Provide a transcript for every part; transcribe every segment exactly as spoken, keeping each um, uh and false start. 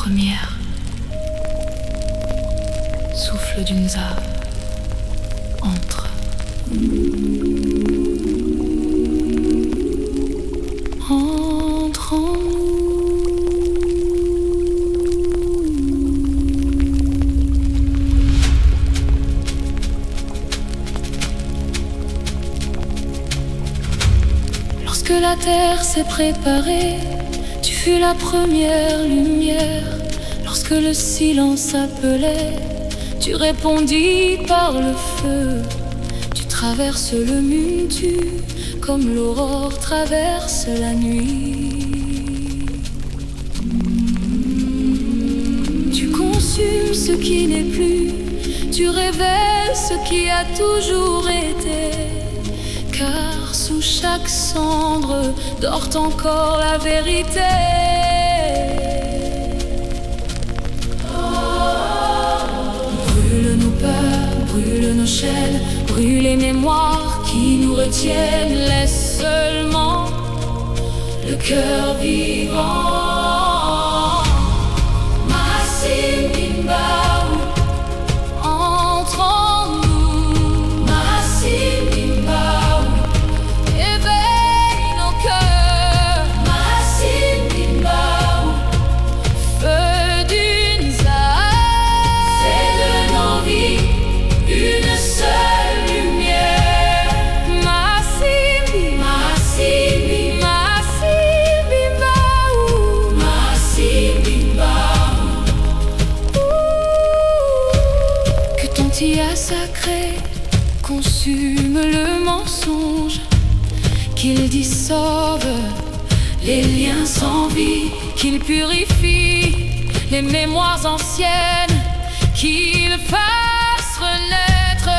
Première. Souffle d'une âme. Entre. Entre en nous. Lorsque la terre s'est préparée, tu fus la première lumière. Lorsque le silence appelait, tu répondis par le feu. Tu traverses le mund, tu, comme l'aurore traverse la nuit. Tu consumes ce qui n'est plus, tu révèles ce qui a toujours été, car sous chaque cendre dort encore la vérité. Brûle nos peurs, brûle nos chaînes, brûle les mémoires qui nous retiennent, laisse seulement le cœur vivant. Massimbimbaou, entre en nous. Massimbimbaou, éveille nos cœurs. Massimbimbaou, feu d'une âme. Fais de nos vies une seule lumière. Masimbi, Masimbi, Masimbimbaou, Masimbimbaou. Ouh, que ton tiya sacré consume le mensonge, qu'il dissolve les liens sans vie, qu'il purifie les mémoires anciennes, qu'il fasse renaître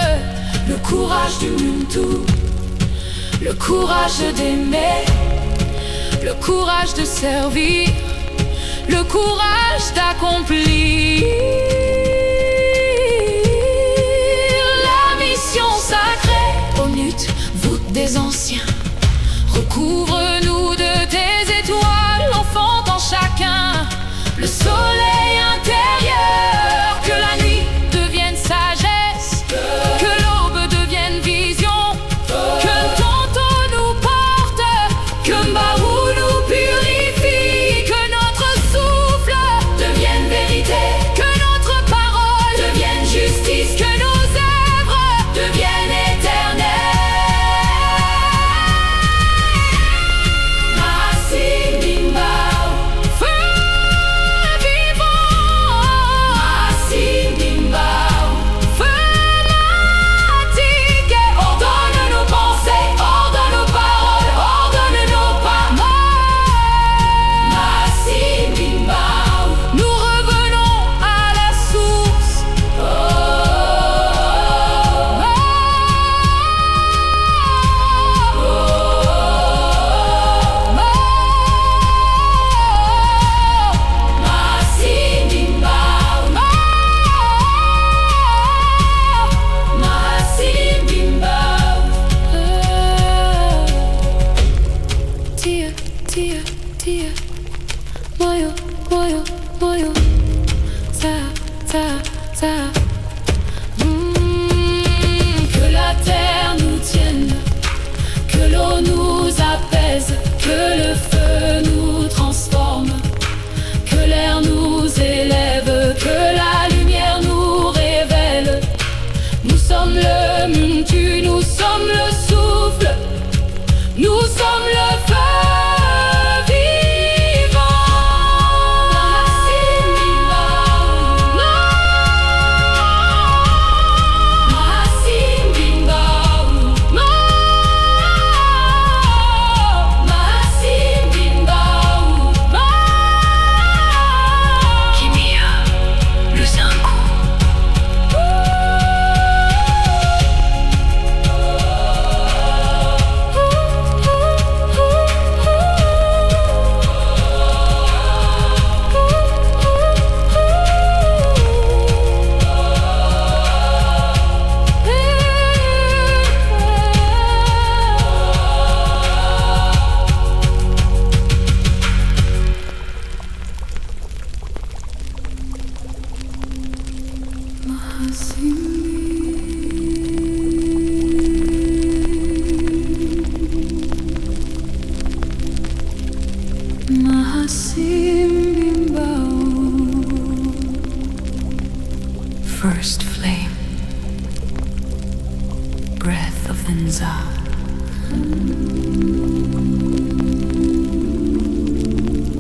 le courage du Muntu, le courage d'aimer, le courage de servir, le courage d'accomplir la mission sacrée. Ô Nut, voûte des anciens, recouvre-nous de tes étoiles, enfant en chacun le soleil intérieur. Que la nuit devienne sagesse, que l'aube devienne vision, que Ntonto nous porte, que Mbaou nous purifie, que notre souffle devienne vérité, que notre parole devienne justice, que nos œuvres deviennent éternelles.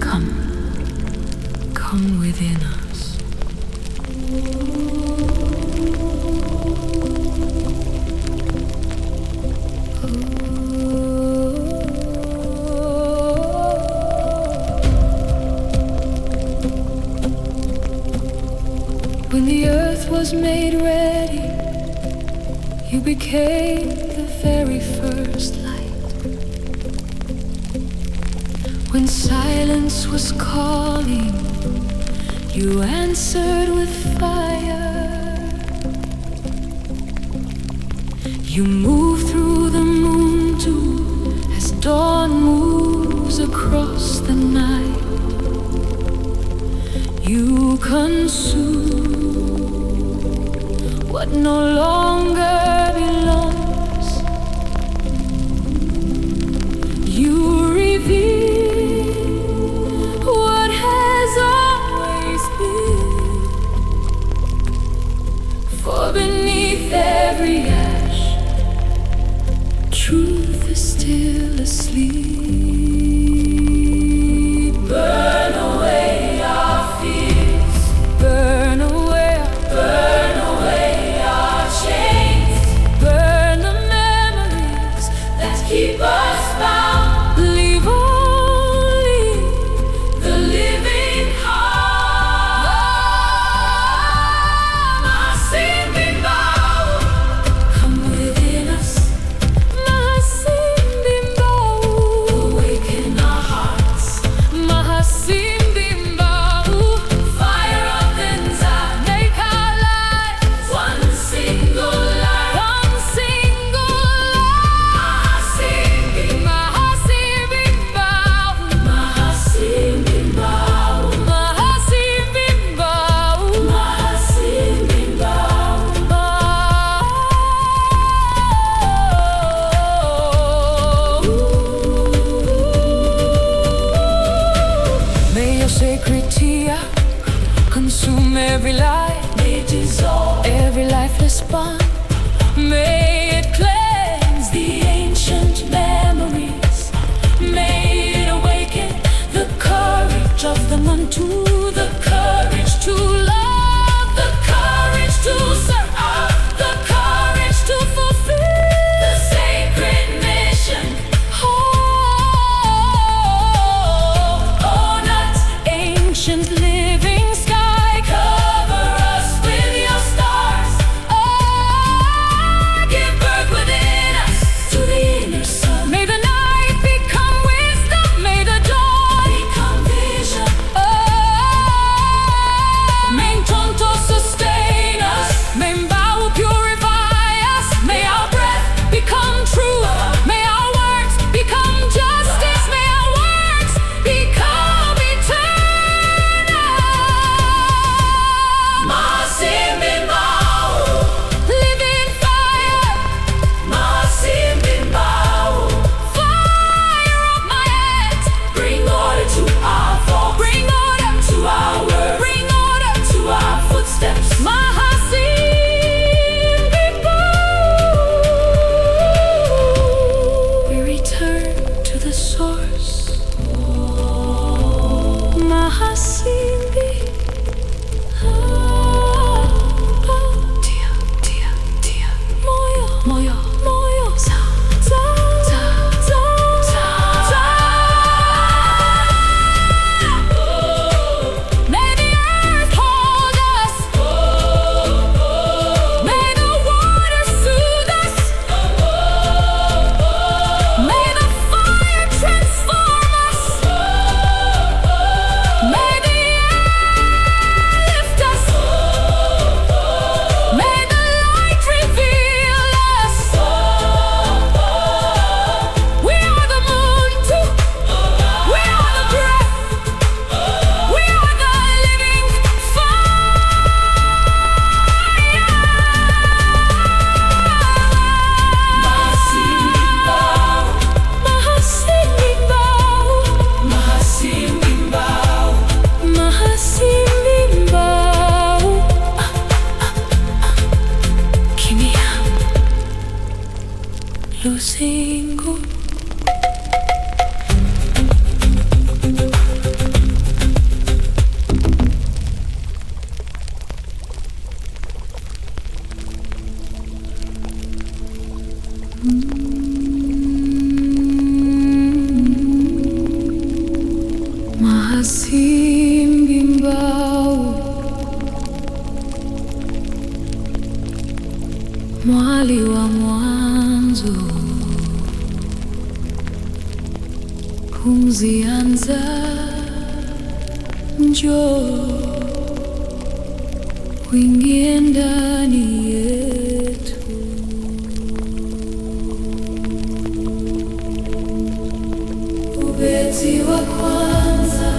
Come, come within us. When the earth was made ready, you became the very first light. When silence was calling, you answered with fire. You move through the moon too, as dawn moves across the night. You consume what no longer belongs. You reveal what has always been. For beneath every ash, truth is still asleep. Burn away our fears. Burn away, burn away our chains. Burn the memories that keep us bound. Leave only the living heart. Mahasimbi Mbau, come within us. Mahasimbi Mbau, awaken our hearts. Mahasimbi Mbau, fire of the Nzanza, make our lives one single light. One single light. Mahasimbi, Mahasimbi Mbau, Mahasimbi Mbau, Mahasimbi Mbau, Mahasimbi Mbau. May your sacred tea consume every lie. May it dissolve every lifeless bond. May it cleanse the ancient memories. May it awaken the courage of the Bantu, the courage to love, the courage to serve, the courage to fulfill the sacred mission. Oh, oh, not ancient living sky, cover us with your stars. Oh, luzingu. Mwaha simbi mbau, mwali wa mwanzo, pumzi ya nza, njo wingie ndani yetu. Ubeti wa kwanza,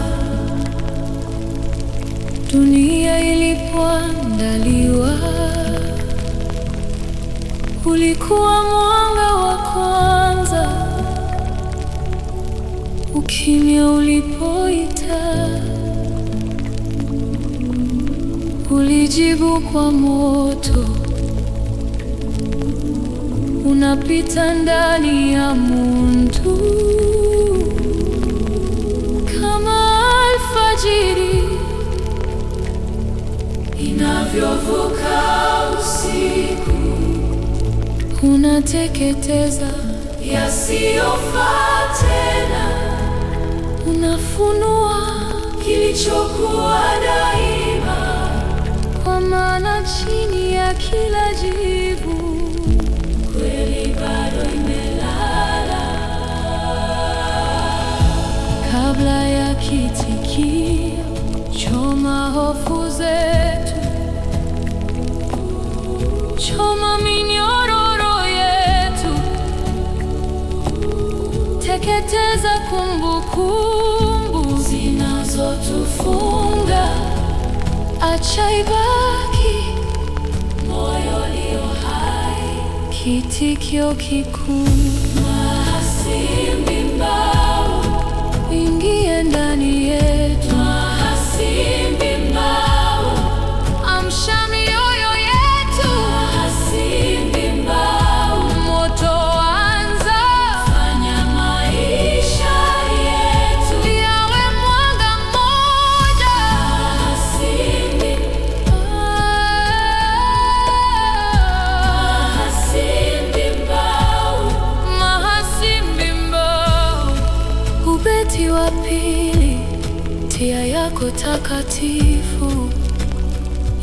dunia ilipoandaliwa, ulikuwa mwanga wa kwanza. Ukimya ulipoita, ulijibu kwa moto, unapita ndani ya muntu kama alfajiri inavyovuka usiku, unateketeza yasiyofaa tena, unafunua kilichokuwa daima. Kwa maana chini ya kila jivu, kweli bado imelala. Kabla ya kiitikio, choma hofu zetu, choma minyororo yetu, teketeza kumbukumbu zinazotufunga. Acha ibaki moyo ulio hai, kiitikio kikuu. Mwaha simbi mbau, ingie ndani yetu. Mwaha simbi mbau, amsha mioyo yetu. Mwaha simbi mbau, moto anza, fanya maisha yetu yawe mwanga mmoja. Mwaha simbi, mwaha simbi mbau, mwaha simbi mbau. Ubeti wa pili, tia yako takatifu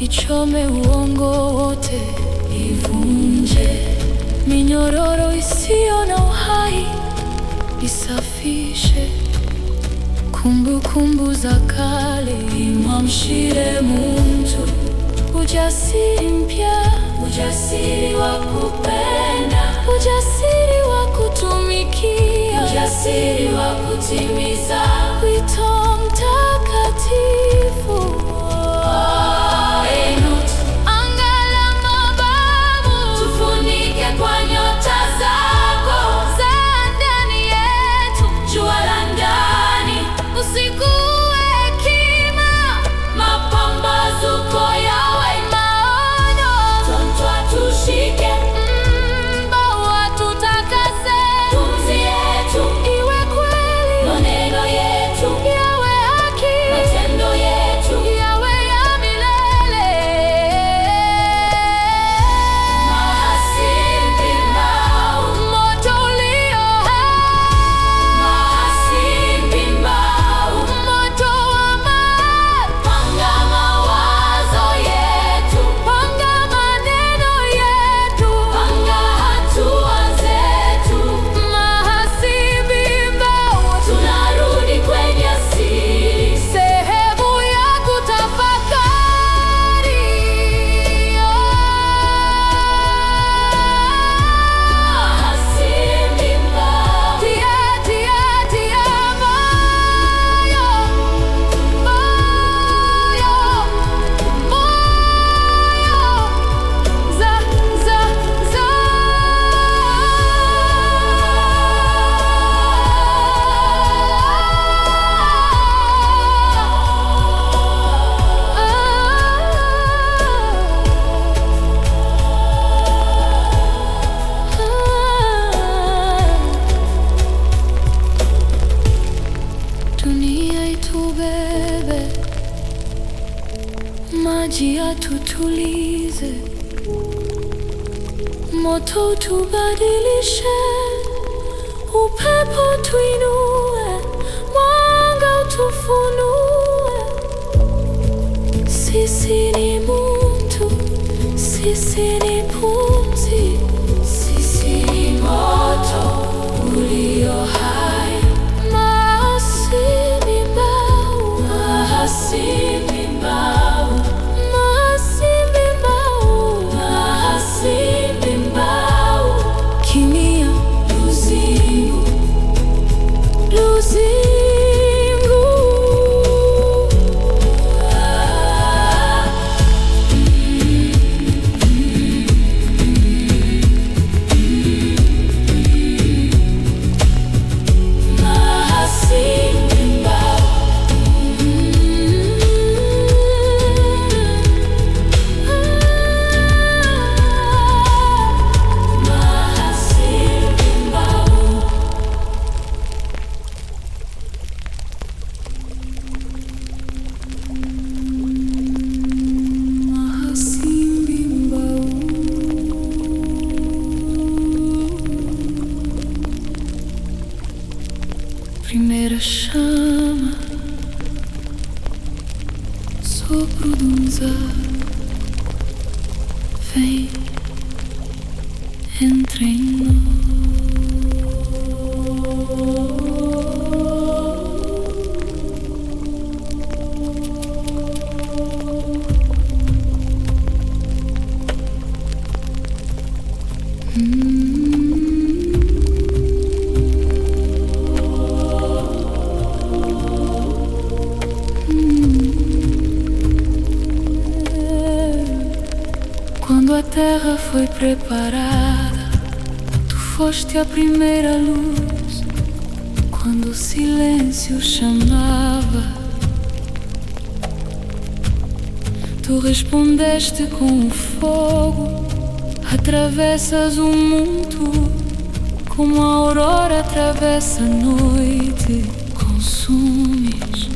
ichome uongo wote, ivunje minyororo isiyo na uhai, isafishe kumbukumbu za kale, imwamshie muntu ujasiri mpya, ujasiri wa kupenda, ujasiri wa kutumikia, ujasiri wa kutimiza wito mtakatifu. Oh, Enut, anga la mababu, tufunike kwa nyota zako za ndani yetu, jua la ndani, usiku wa hekima, mapambazuko yawe maono. Tontwa tushike, mbau tutakase, pumzi yetu iwe kweli, maneno Dia tutulize, moto tubadilishe, upepo tuinue, mwanga tufunue. Sisi ni muntu, sisi ni pumzi, sisi ni moto ulio hai. Mahasimbi Mbau, Mahasimbi Mbau, Mahasimbi Mbau, Mahasimbi Mbau. Kimia, luzingu, luzingu. Primeira chama, sopro do Nza, vem, entra em nós. Quando a terra foi preparada, tu foste a primeira luz. Quando o silêncio chamava, tu respondeste com o fogo. Atravessas o mundo como a aurora atravessa a noite. Consumes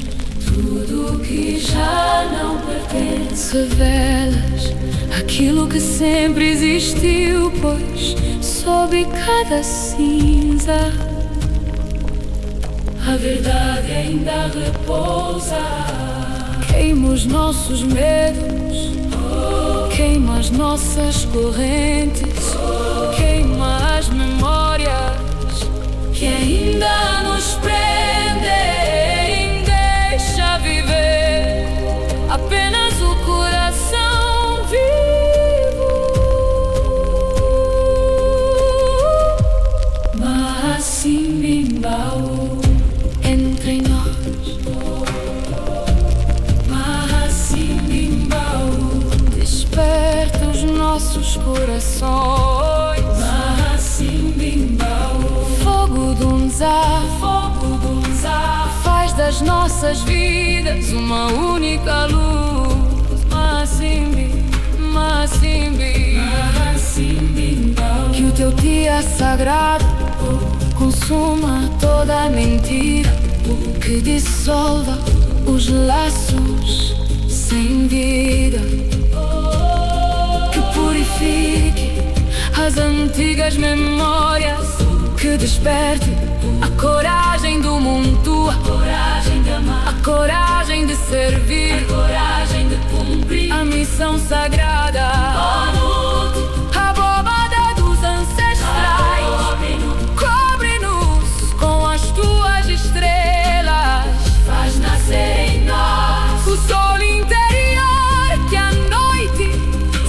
tudo que já não pertence. Revelas aquilo que sempre existiu, pois sob cada cinza a verdade ainda repousa. Queima os nossos medos, queima as nossas correntes, queima as memórias que ainda nos prendem. Deixa viver apenas o coração vivo. Mahasimbi Mbau, entre nós. Mahasimbi Mbau, desperta os nossos corações. Mahasimbi Mbau, fogo do Nza, fogo do Nza, faz das nossas vidas uma única luz. Mahasimbi, Mahasimbi, Mahasimbi Mbau, que o teu dia sagrado consuma toda a mentira que dissolva os laços sem vida. Que purifique as antigas memórias, que desperte a coragem do mundo, a coragem de amar, a coragem de servir, a coragem de cumprir a missão sagrada. Abóbada dos ancestrais, cobre-nos com as tuas estrelas. Faz nascer em nós o sol interior, que a noite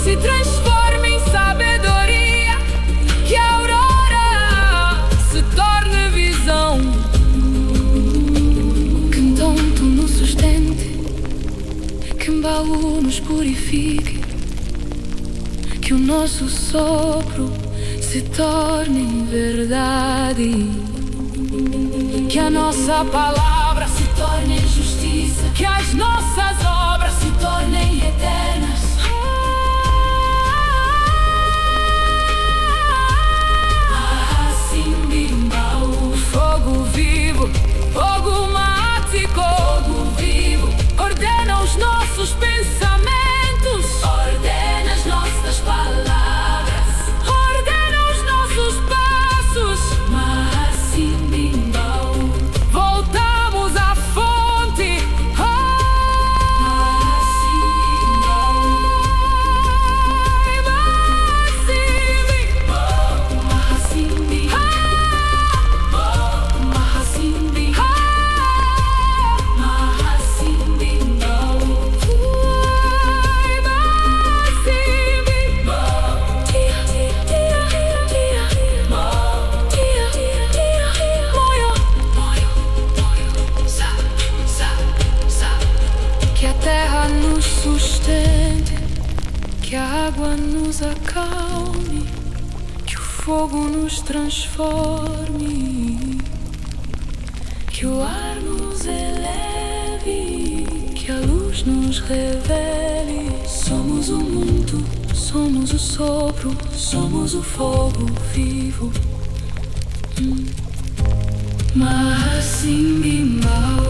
se transforme em sabedoria, que a aurora se torne visão. Que Ntonto nos sustente, que Mbau nos purifique, que o nosso sopro se torne em verdade. Que a nossa palavra se torne em justiça, que as nossas obras se tornem eternas. Mahasimbi Mbau, fogo vivo, fogo mático, fogo vivo, ordena os nossos pensamentos. acalme, que o fogo nos transforme, que o ar nos eleve, que a luz nos revele. Somos o mundo, somos o sopro, somos o fogo vivo. Hum. Mahasimbi Mawe.